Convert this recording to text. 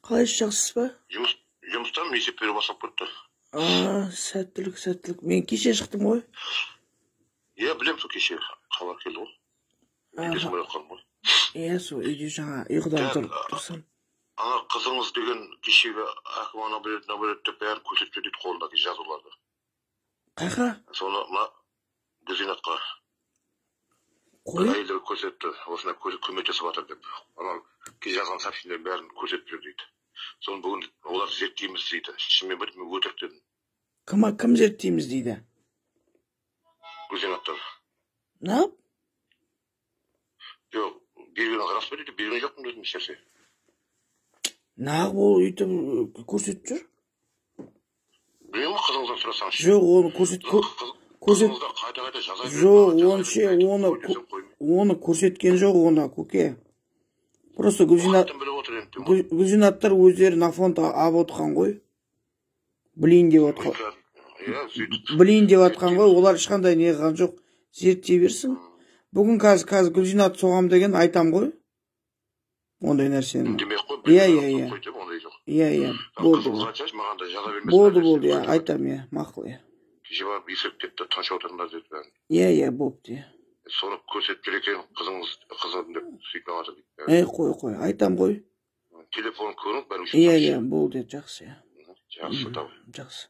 Қалайсыз, жақсысыз ба? Жұмыстамын, есеп беру басталып кетті. А, сәттілік, сәттілік. Мен кеше шықтым ғой. Иә, білемін, сол кеше хабар келді ғой. Үйде сондай жатқаным ғой. Иә, сол үйде жаңа ұйқыдан тұрып тұрсам. Ана қызыңыз деген кешегі әкім ана береді, мына береді деп бәрін көрсетіп жүр дейді, қолындағы жазуларды. Қайқа? Соны мына Гүлзинатқа Қой. Әйелдер көрсетті, осындай көмектесіп жатыр деп. Анау жазған сообщениелердің бәрін көрсетіп жүр дейді. Соны бүгін олар зерттейміз дейді. Шынымен бе, мен өтірік дедім. Кім, кім зерттейміз дейді? Гүлзинаттар. Неғып? Жоқ, берген рас па дейді, берген жоқпын дедім ешнәрсе. Неғып ол өйтіп көрсетіп жүр? Білмеймін ғой, қызыңыздан сұрасаңызшы. Жоқ, оны көрсет көрсет Қызыңыздар қайта қайта жаза береді, Жоқ, маған жаза оны ше, береді, оны қой десем қоймайды. Оны көрсеткен жоқ оны, көке. Просто Гүлзинат Қайдан біліп отыр енді? Гүлзинаттар өздері на фронт алып отқан ғой. Білейін деп отқан. Иә, сөйтіп. Білейін деп жатқан ғой, олар ешқандай не қылған жоқ. Зерттей берсін. Бүгін қазір Гүлзинат соғам деген айтам ғой. Ондай нәрсені. Демек қой, Иә, иә, иә. қой деп ондай жоқ. Иә, болды. Қызыңызға айтсаңшы, маған да жаза бермесін. Болды, болды, иә, айтам, иә, мақұл, иә. Кеше барып есіріп кетті, тыныш отырыңдар деді бәрін. Иә, болыпты, иә. Соны көрсетіп жүр екен қызыңыз, қызым деп сөйтіп жатыр дейді. Ей, қой, қой, айтам ғой. Телефон көрініп бәрін. Иә, болды, жақсы, иә. Жақсы, давай. Жақсы.